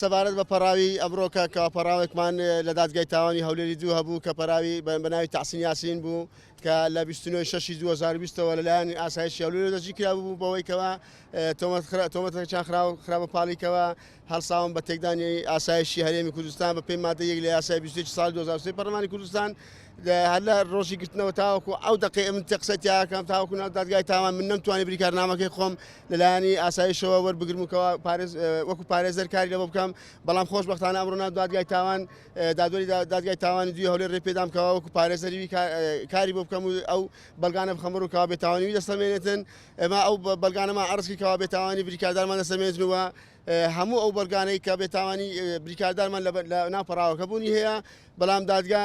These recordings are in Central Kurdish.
سەبارەت بە پەڕاوی ئەمڕۆکە کە پەڕاوێکمان لە دادگای تاوانی هەولێری دوو هەبوو کە پەراوی بە ناوی تەحسین یاسین بوو کە لە 29 شەشی 2020ەوە لەلایەن ئاسایشی هەولێرەوە دەستگیر کرابوو بەوەی کەوا تۆمەت تۆمەتەکان خرا بە پاڵی کەوا هەڵساون بە تێکدانی ئاسایشی هەرێمی کوردستان بە پێی مادە یەک لە یاسای 21 ساڵی 2003 پەرلەمانی کوردستان هەر لە ڕۆژی گرتنەوە تاوەکو ئەو دەقەی من قسەی تیاکەم تاوەکو ناو دادگای تاوان من نەمتوانی بریکارنامەکەی خۆم لەلایەنی ئاسایشەوە وەربگرم و کەوا پارێز وەکو پارێزەر کاری لەبۆ بکەم بەڵام خۆشبەختانە ئەمڕۆ ناو دادگای تاوان دادوەری دادگای تاوانی دوی هەولێر ڕێ پێدام کەوا وەکو پارێزەری وی کاری بۆ بکەم و ئەو بەڵگانە بخەمە ڕوو کەوا بێتاوانی وی دەسەلمێنێتن ئێمە ئەو بەڵگانەمان عەرز کرد کەوا بێتاوانی بریکاردارمان دەسەلمێنێتن و هەموو ئەو بەڵگانەی کە بێتاوانی بریکاردارمان لە ناو پەڕاوەکە بوونی هەیە بەڵام دادگا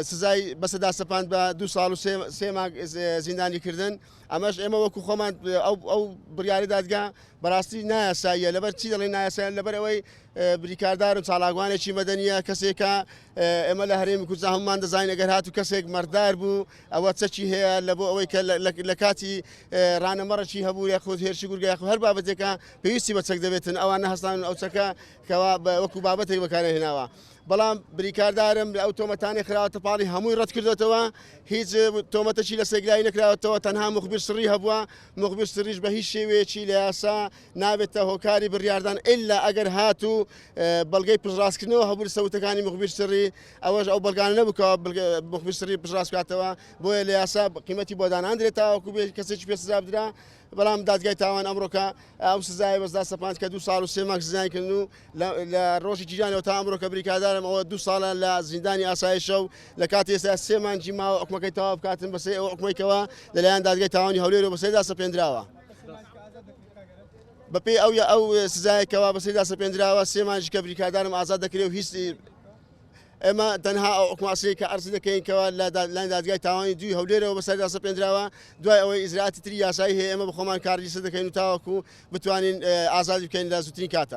سزای بەسەدا سەپاند بە دوو ساڵ و سێ مانگ زیندانی کردن ئەمەش ئێمە وەکو خۆمان ئەو بڕیاری دادگا بەڕاستی نایاساییە لەبەر چی دەڵێن نایاسایە لەبەر ئەوەی بریکاردار و چالاکوانێکی مەدەنیە کەسێکە ئێمە لە هەرێمی کوردستان هەمومان دەزانین ئەگەر هاتوو کەسێک مەردار بوو ئەوە چەکی هەیە لە بۆ ئەوەی کە لە کاتی ڕانەمەڕەکی هەبوو یاخود هێرشی گورگە یاخود هەر بابەتێکە پێویستی بە چەک دەبێتن ئەوانە هەستان ئەو چەکە کەوا وەکو بابەتێک بەکارێن هێناوە بەڵام بریکاردارم ئەو تۆمەتانەی خراوەتە پاڵی هەمووی ڕەتکردۆتەوە، هیچ تۆمەتەکی لە سێگلایی نەکراوەتەوە، تەنها موخبیر سڕی هەبووە، موخبیر سڕیش بە هیچ شێوەیەکی لە یاسا نابێتە هۆکاری بڕیاردان ئیلا ئەگەر هاتوو بەڵگەی پشتڕاستکردنەوە هەبوو لەسەر وتەکانی موخبیر سڕی، ئەوەش ئەو بەڵگانە نەبوو کە موخبیر سڕی پشتڕاست بکاتەوە، بۆیە لە یاسا قیمەتی بۆ داناندرێت تاوەکو بێ کەسێکی پێ سزا بدرا، بەڵام دادگای تاوان ئەمڕۆکە ئەو سزایە بەسدا سەپاند کە دوو ساڵ و سێ مانگ سزایان کردن و لە ڕۆژی گیرانەوە تا ئەمڕۆ کە بریکاردارم ئەوە دوو ساڵە لە زیندانی ئاسایشە و لە کاتی ئێستا سێ مانگی ماوە حکومەکەی تەواو بکاتن بەسەر ئەو حکومەی کەوا لەلایەن دادگای تاوانی هەولێرەوە بەسەردا سەپێندراوە. بەپێی ئەو ئەو سزایە کەوا بەسەردا سەپێندراوە سێ مانگی کە بریکاردارم ئازاد دەکرێ و هیچ ئێمە تەنها ئەو حوکمە ئەسڵیەی کە عەرزی دەکەین کەوا لە لایەن دادگای تاوانی دووی هەولێرەوە بەسەردا سەپێندراوە دوای ئەوەی ئیجرائاتی تری یاسایی هەیە ئێمە بە خۆمان کار لیسە دەکەین و تاوەکو بتوانین ئازادی بکەین لە زووترین کاتا.